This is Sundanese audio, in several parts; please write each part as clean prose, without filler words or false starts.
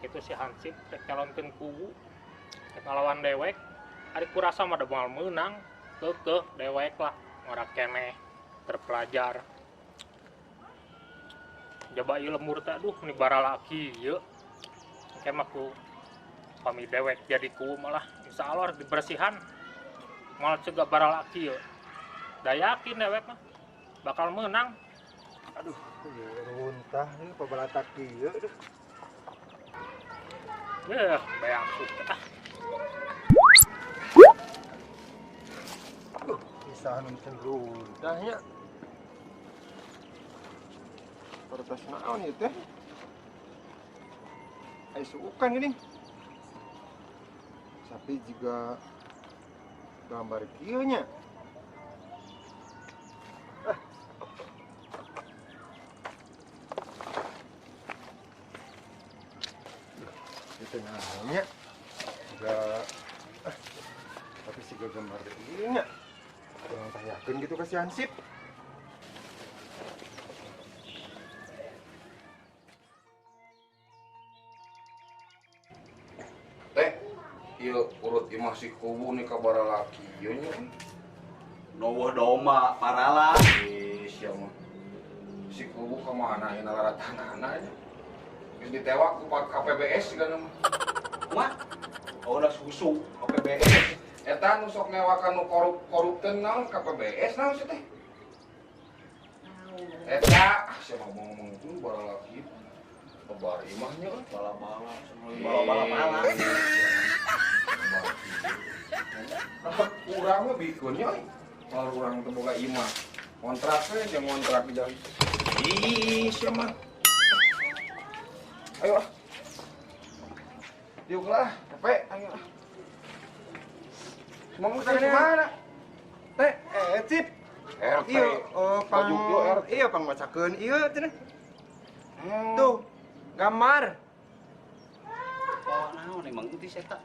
Kitu si Hansip rek calonkeun kuwu. Rek ngalawan dewek. Ari kurasa mah da moal meunang. Keukeuh dewek lah ngora keneh terpelajar. Jaba ieu lembur teh aduh ni baralaki ieu. Engke mah ku pami dewek jadi kuwu malah insyaallah rek dibersihan. Moal cegah baralaki ieu. Da yakin dewek mah bakal meunang. Aduh, runtah nih pabalatak kieu aduh. Beak suka. Bisa anu can runtahnya. Kertas naon ieu teh? Ai suukan geuning. Sapi juga gambar kieu nya. Itu namanya juga tapi sih gambar ieu nya. Kurang tanyakeun gitu ka si Hansip. Teh, ieu urut imah si kubu nih ka baralaki ieu nya. Noweuh domba parala. Ih, sia mah. Si kubu ka mana ieu nalaratanana nya? Geus ditewak ku Pak KPBS sigana mah. Mah? Oh, udah susu KPBS. Eta nu sok newakan nu korup-korupteun naon KPBS naon sih teh? Eta, ah sia mah ngomong-ngomong itu baralaki. Lebar imahnya euy. Bala-bala, bala-bala malah. Nah, urang mah bikeun nya euy. Kalau urang teu boga imah, kontrak we jeung kontrak di jalan. Ih, sia mah. Ayo ah. Diuk lah, capek, ayo ah. Mau ke mana? Teh, Cip. RT. Iya, pang, Baju ieu RT. iya, pang macakeun ieu cenah. Tuh, gambar. Oh, naon emang itu eta?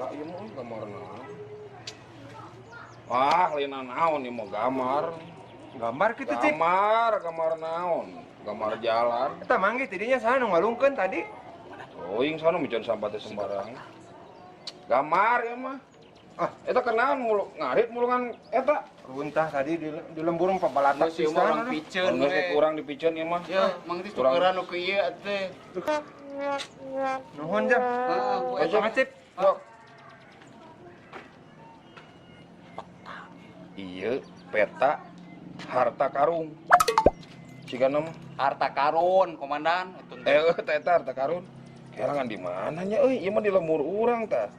Lah ieu mah gambar naon? Wah, lain naon ieu mah gambar. Gambar kitu, Cip. Gambar, gambar naon? Gambar jalan. Eta manggih tidinya saha nu ngalungkeun tadi? Teuing sana miceun sampah teh sembarangan. Gambar ieu mah. Ah, eta kenaon mulu ngarit mulungan eta. Runtah tadi di lembur mah pabalatak Geus ieu mah urang pisan. piceun Geus we. kurang dipiceun ieu mah. Ya, mang teh tukeran nu kieu ieu teh. Nuhun jam. Heeh, ku eta. Eta Cip. Sok. Ieu peta harta karung. Cigana mah. Harta karun, komandan. Itu teh. Eta harta karun. Kerangan di mana nya euy? Ieu mah di lembur urang tah.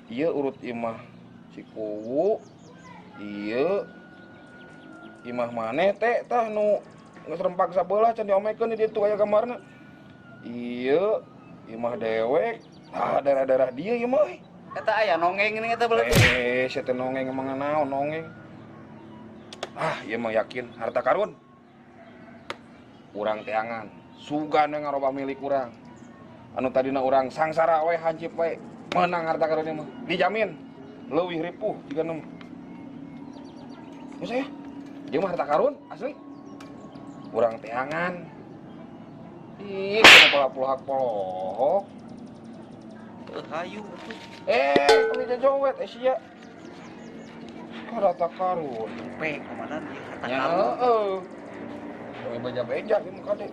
Ieu urut imah si kuwu. Ieu imah maneh teh tah nu geus rempak sabelah can diomekeun di ditu aya gambarna. Ieu imah dewek. Tah daerah-daerah dieu ieu mah euy. Eta aya nongeng ini eta berarti. Sia teh nongeng emang naon nongeng. Ah, ieu mah yakin harta karun. Urang teangan, sugan we ngarobah milik urang. Anu tadina urang sangsara we hancip we menang harta karun ieu mah. Dijamin leuwih ripuh jigana mah. Geus aya. Ieu mah harta karun asli. Urang teangan. Ih, kenapa polohak polohok? Hayu atuh. Kami jajowet sia. Harta karun. P, komandan ieu harta Ya, karun. heeh. Kowe beja-beja ieu mah kade.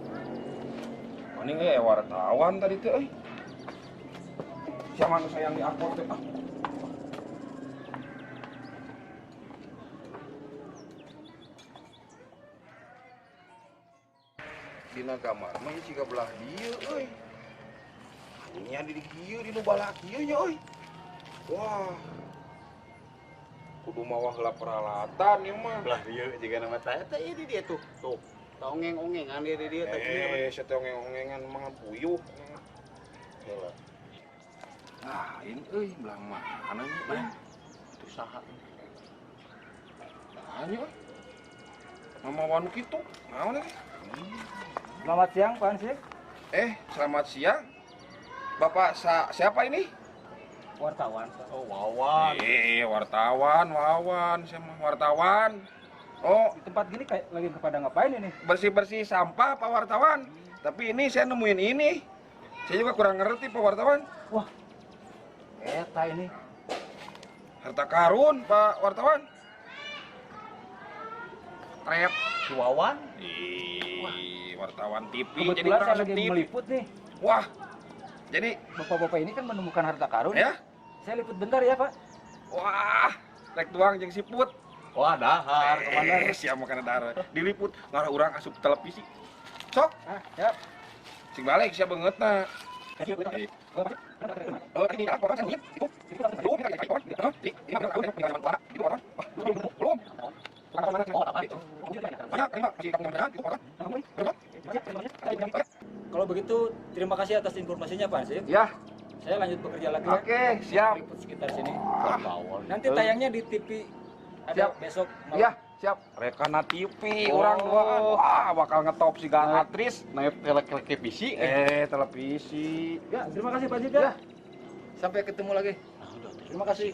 Mending ge wartawan tadi teh euy. Siapa nu sayang di angkot teh? Ah. Dina gambar mah ieu siga belah dieu euy. Nya di dieu di nu balak ieu nya euy. Wah. Kudu mawa heula peralatan ieu mah. Belah dieu jiga nama teh eta ieu di dieu tuh. Tuh. Ongeng-ongengan dia di dieu teh. Sia teh ongeng-ongengan mah puyuh. Heula. Nah, ini euy belah mana nya? Mana? Itu saha? Nah, nya euy. Mama wanu kitu. Naon euy? Selamat siang, Pak Hansip. Selamat siang. Bapak siapa ini? Wartawan. Oh, Wawan. Wartawan, Wawan, saya mah wartawan. Oh, Di tempat gini kayak lagi kepada ngapain ini? Bersih-bersih sampah, Pak wartawan. Tapi ini saya nemuin ini. Saya juga kurang ngerti Pak Wartawan. Wah, eta ini. Harta karun Pak Wartawan. Trep. Si Wawan. Ih, wartawan TV. Kebetulan jadi orang saya lagi TV. Meliput nih. Wah, jadi bapak-bapak ini kan menemukan harta karun. Ya? Saya liput bentar ya Pak. Wah, rek tuang jeung siput. Wah, dahar kemana? Siap makan dahar. Diliput ngarah urang asup televisi. Sok. Ah, siap. Sing balik sia beungeutna. Kalau begitu, terima kasih atas informasinya Pak Hansip. Ya. Saya lanjut bekerja lagi. Oke, siap. Liput sekitar sini. Nanti tayangnya di TV ada siap. Besok malam. Ya, siap. Rekana TV orang duaan. Wah, bakal ngetop si gang aktris. Naik televisi. Televisi. Ya, terima kasih Pak Hansip ya. Sampai ketemu lagi. Terima kasih.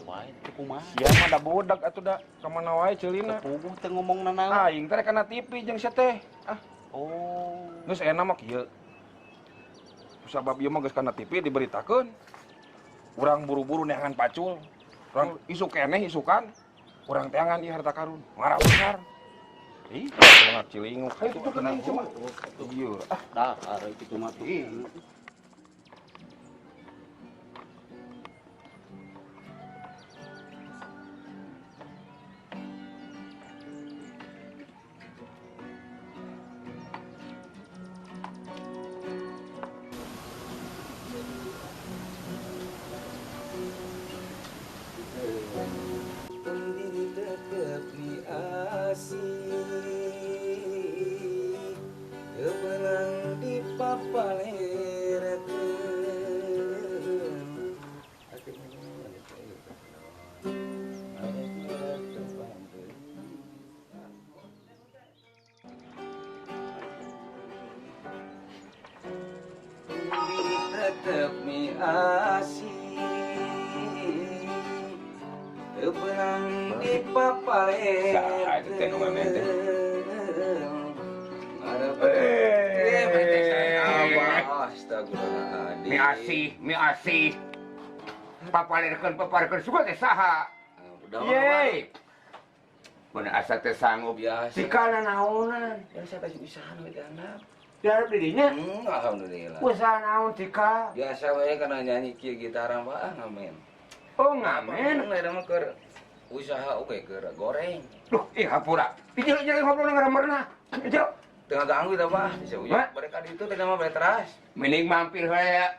Sia mah da budak atuh da ka mana wae ceulina. Puguh teh ngomong nanaon. Aing teh rekana TV jeung sia teh. Ah. Oh. Geus enak mah kieu. Sabab ieu mah geus kana TV diberitakeun. Urang buru-buru neangan pacul. Urang isuk keneh isukan. Urang teangan ieu harta karun. Ngarah besar. Ih, semangat cilinguk. Ayo tuh tenang cuma. Ieu. Ah, dahar kitu mah tuh. Tetep mi asih tebenang di papalereun Mi asih, mi asih. Papalerkeun papalerkeun suka teh saha? Yeay. Mun asa teh sanggup sikana naonan. Biasa kasih usaha nu dianggap. Diharap dirinya? Alhamdulillah. Usaha naon Tika? Biasa we kana nyanyi kieu gitar mah ngamen. Oh, ngamen? Eta mah keur usaha oge keur goreng. Duh, ih hampura. Dijel-jel ngobrol ngaremerna. Dijel. Teu ganggu teh Pak. Bisa uyah mereka di itu teh mah bare teras. Mending mampir heula.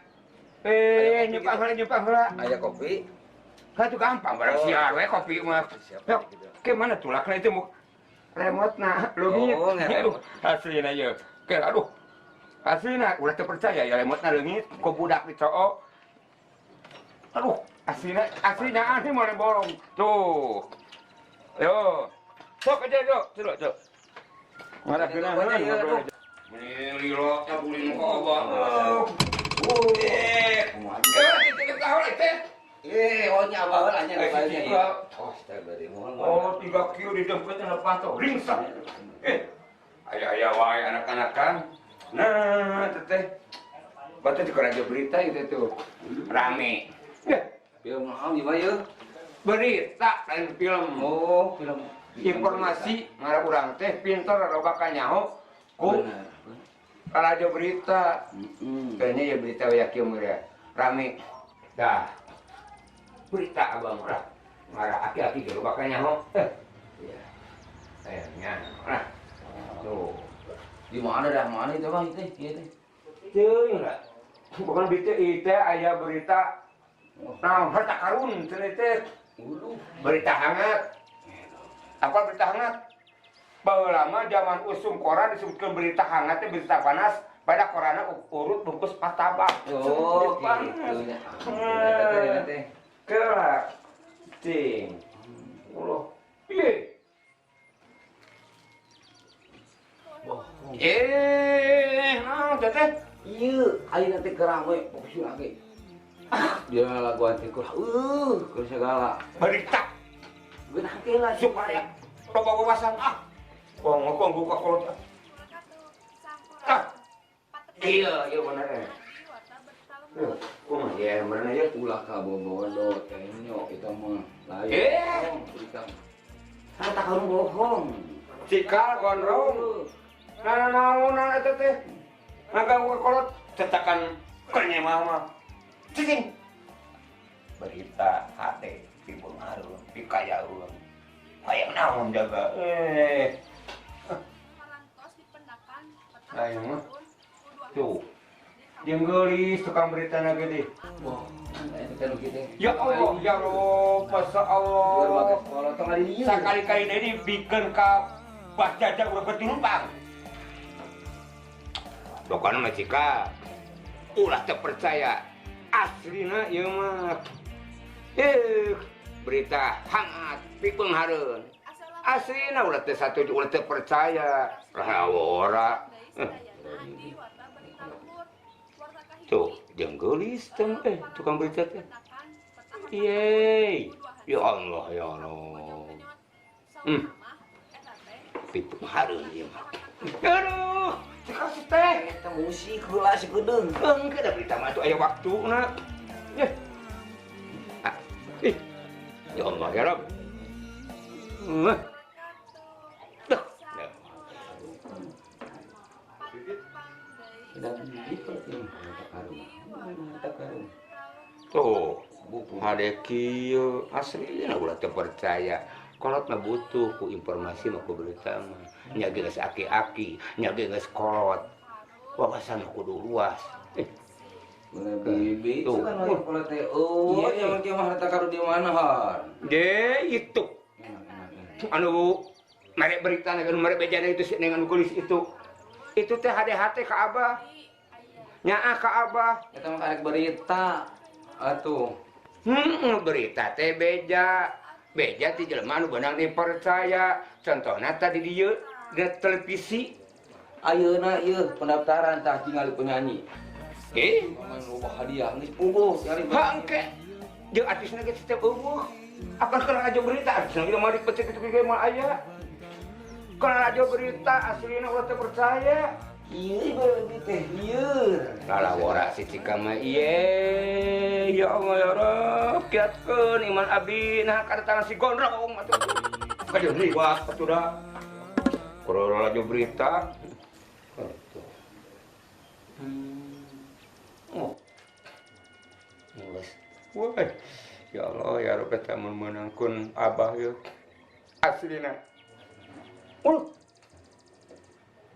Nyupang heula, nyupang heula. Aya kopi. Ka itu gampang barang siar we kopi mah. Yok, ke mana tulakna itu mu remote-na leungit. Oh, ngeremot. Aslina ieu. Ke aduh. Aslina ulah teu percaya ya remote-na leungit ku budak dicook. Aduh, aslina aslina aneh moal borong. Tuh. Yo. Sok aja, yo. Coba, coba. Ngarah geunaheun ngobrol aja. Meni lilo ka bulin ka abah. Oh nya abah heula nya nya. Oh, 3 kilo di dompetnya lepas tuh, ringsek. Aya-aya wae anak-anak kan. Nah, teteh. Batu di radio berita itu tuh. Rame. Film naon ieu mah yeuh? Berita lain film. Oh, film. Informasi ngarah urang teh pinter loba ka nyaho ku radio berita. Kayaknya ya berita we kieu mah ya. Rame. Dah. Berita abang lah. Ngarah aki-aki ge loba ka nyaho. Iya. Nya. Lah. Tuh. Di mana dah mana itu bang itu? Ieu teh. Teuing lah. Bukan berita ieu teh aya berita nah harta karun cenah teh. Berita hangat. Apa berita hangat? Baheula mah zaman usum koran disebutkeun berita hangat teh berita panas, pada korana urut bungkus martabak. Oh, gitu nya. Eta teh. Kelak. Cing. Ulah. Ieu. Naon teh? Ieu ayeuna teh keur rame fokus lagi. Dia laguan teh keur keur segala. Berita. Geunah teh lah supaya loba wawasan ah. Wong ngomong buka kolot. Ah. Iya, iya bener. Kumaha ya meureun ya ulah ka bobodo tenyo eta mah lain. Berita. Harta karun bohong. Cikal gondrong. Nanaonan eta teh. Ngaganggu kolot cetakan kenyemah mah. Cicing. Berita hate pibeunghareun, pikayaeun. Hayang naon jaga. Ayo mah. Tuh. Jeung geulis tukang beritana gede. Wah, eta nu kitu. Ya Allah, ya Rob, Masya Allah. Sakali-kali deui dibikeun ka Bah Jajang urang bertilumpang. Pokona mah cika ulah teu percaya. Aslina ieu mah. Berita hangat pibeunghareun. Aslina ulah teu satuju, ulah teu percaya. Lah ora. Tuh, jeung geulis teh tukang berita teh. Yeay. Ya Allah, ya Allah. Pibeunghareun ieu mah. Aduh, cekal si teh. Eta musik heula si geudeung. Engke da berita mah atuh aya waktuna. Yeh. Ih. Ya Allah, ya Rabb. Duh. Tuh, hade kieu aslina ulah teu percaya. Kolot mah butuh ku informasi mah ku berita mah. Nya ge geus aki-aki, nya ge geus kolot. Wawasan kudu luas. Bibi, itu kan orang kolot teh. Oh, yang kieu mah harta karun di mana har? Ge itu. Anu mere berita anu mere bejana itu si neng anu geulis itu. Itu teh hade-hate ka Abah. Nyaah ka Abah. Eta mah karek berita atuh. Berita teh beja. Beja ti jelema anu beunang dipercaya. Contohna tadi dieu di televisi. Ayeuna ieu pendaftaran tah tingali penyanyi. Main loba hadiah geus puguh cari. Ha engke. Jeung artisna ge teu eueuh. Apan kana rajo berita artisna ge mah dipetik kitu ge mah aya. Kana rajo berita aslina ulah teu percaya. Ieu bae teh ieu. Lalawora si Cika mah ieu. Ya Allah ya Rabb, kiatkeun iman abdi nah kadatangan si gondrong atuh. Ka liwat atuh da. Kudu rajo berita. Atuh. Oh. Geus. Wah. Ya Allah ya Rabb eta mun meunangkeun Abah ieu. Aslina.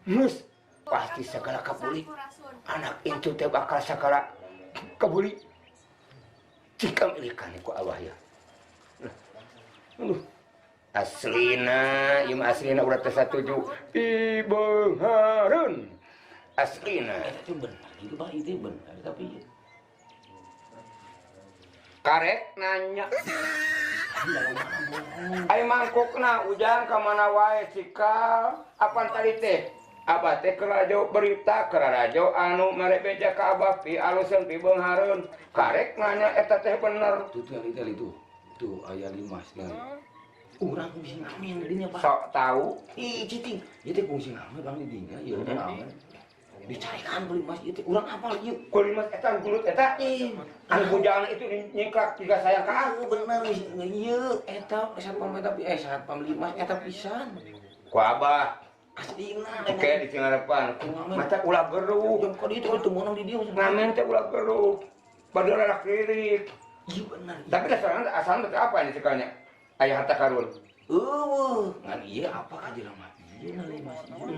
Geus. Pasti segala kabuli. Anak itu teh bakal segala kabuli. Jika milikan ku Abah ya. Aduh. Aslina, ieu mah aslina ulah teh satuju. Pibeunghareun. Aslina. Eta bener, itu bah itu bener tapi karek nanya. Ai mangkukna ujang ka mana wae cikal. Apan tadi teh? Abah teh keur rajo berita keur rajo anu mere beja ka Abah pi aluseun pi beunghareun. Karek nanya eta teh bener. Tuh tuh itu itu. Tuh aya limas tinggal. Urang kungsi ngamen di dinya, Pak. Sok tahu. Ih, cicing. Ieu teh kungsi ngamen bang di dinya, ieu teh ngamen. Dicarikan beli mas ieu teh urang apal ieu. Kuli mas eta gulut eta. Anu bujangan itu nyingklak tiga sayang ka aku bener ieu eta satpam eta satpam limas eta pisan. Ku Abah. Aslina. Oke, di ngarepan. Mata ulah geruh. Jam ka dieu teh meunang di dieu. Ngamen teh ulah geruh. Padahal anak lirik. Iya bener. Tapi dasarnya asalna teh apa ini cekalnya? Aya harta karun. Eueuh, ngan ieu apa ka jelema? Ieu na limas ieu.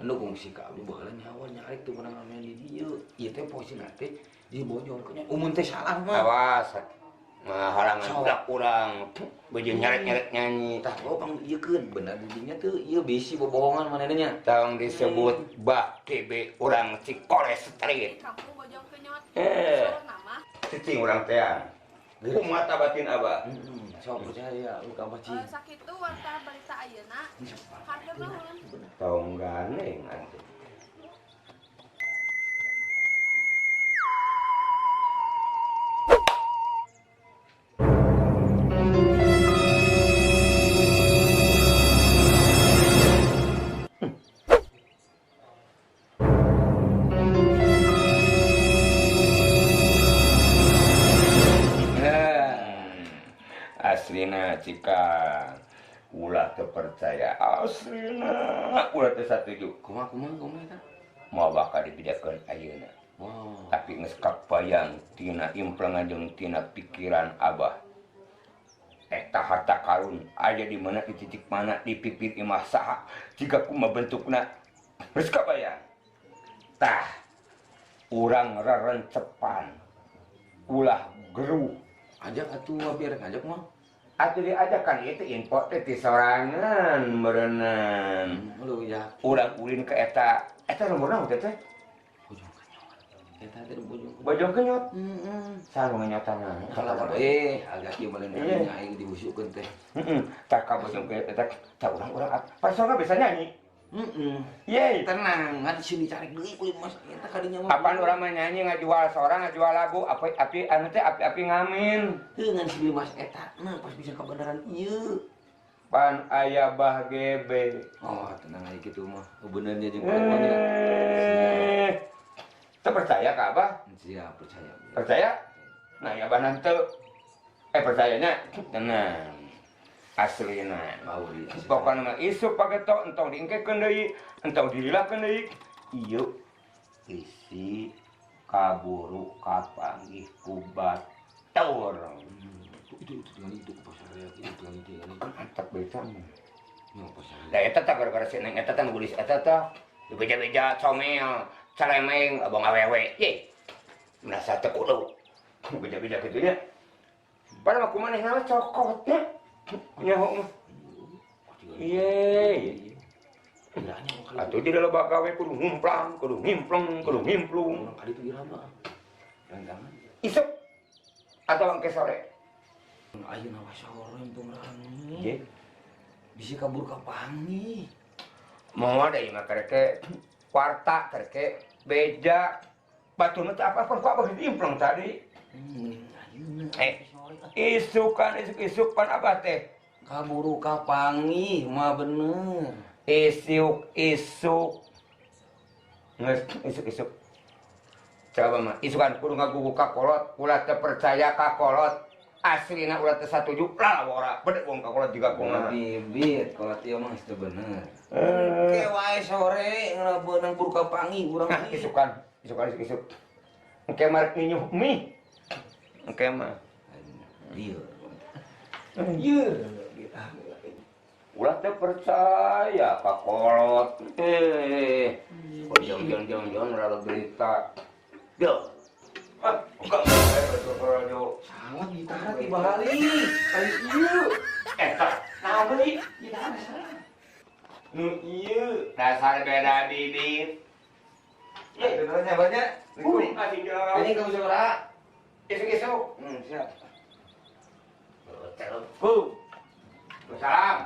Anu kungsi ka abdi baheula nyawa nyarek teu meunang ngamen di dieu. Ieu teh posina teh dibojongkeun nya. Umun teh salah mah. Awas. Mah halangan budak urang beujeun nyarek-nyarek nyanyi. Tah lo pang ieukeun bener di dinya teu ieu bisi bobohongan manehna nya. Tong disebut Bah KB urang Cikole Street. Cicing urang teh. Kumaha batin Abah? Sok percaya lu ka Abah cing. Sakitu warta berita ayeuna. Harga nuhun. Tong gandeng atuh. Aslina cikang ulah teu percaya aslina ulah teu satuju. Kumaha kumaha kumaha eta? Moal bakal dibedakeun ayeuna. Wow. Tapi geus kabayang tina implengan jeung tina pikiran Abah. Eta harta karun aya di mana, di titik mana, di pipir imah saha, jiga kumaha bentukna geus kabayang. Tah urang rerencepan ulah geruh. Ajak atuh abi rek ngajak mah. Atuh diajakan ieu teh info teh ti sorangan meureunnan. Lu ya. Urang ulin ke eta. Eta lembur naon teh teh? Bojong kenyot. Eta teh bojong. Bojong kenyot. Heeh. Saha nu ngenyotan? Agak kieu balen nya aing dibusukeun teh. Heeh. Tah ka bojong kenyot eta tah urang-urang pasorna bisa nyanyi. Heeh. Yeay. Tenang, ngan sini cari deui kulit mas eta kadinya mah. Apaan urang mah nyanyi ngajual sorang ngajual lagu, api-api anu teh api-api ngamin. Heuh ngan si mas eta nah pas bisa kebenaran ieu. Pan aya bah gebe. Oh, tenang aja gitu mah. Benernya jeung kelakuannya. Teu percaya ka Abah? Siap, percaya. Percaya? Nah, ya Abah nanti. Percayanya tenang. Aslina. Pokokna mah isuk pageto entong diengkekeun deui, entong dililakeun deui. Ieu isi kaburu kapanggih ku batur. Itu tinggal itu ke pasar ya, itu tinggal itu. Mantap beca mah. Nya pasar. Da eta tah gara-gara si Neng eta tah nu geulis eta tah dibeja-beja comel, calemeng, abang awewe. Ye. Merasa teu kudu. Beja-beja kitu nya. Padahal mah kumanehna mah cokotnya. Nyaho mah. Iye. Atuh jadi loba gawe kudu ngumplang, kudu ngimpleng, kudu ngimplung. Urang kali itu iraha mah. Rencangan. Isuk atau engke sore. Ayeuna mah sore empung rame. Ieu. Bisi kabur ka pangi. Moal da ieu mah kareke warta, kareke beja. Batur mah teu apa-apa ku abah diimpleng tadi. Mending ayeuna. Isukan isuk-isuk pan abah teh. Kaburu kapangi mah bener. Isuk-isuk. Geus isuk-isuk. Coba mah isukan kudu ngagugu ka kolot, ulah teu percaya ka kolot. Aslina ulah teu satuju lalawora. Bedek wong ka kolot juga kumaha. Bibit kolot ieu mah geus teu bener. Ke wae sore ngeunabeunang buru kapangi urang. Nah, isukan, isukan isuk-isuk. Engke marek ninyuh mie. Engke mah. Iya. Iya. Ulah teu percaya ka kolot. Jong-jong-jong rada berita. Yo. Ah, enggak radio. Salah gitara ti bali. Kali ieu. Eta, naon deui? Gitara salah. Nu ieu dasar beda bibit. Ya, benernya banyak. Ini kamu sabaraha? Isuk-isuk. Siap. Assalamualaikum. Salam.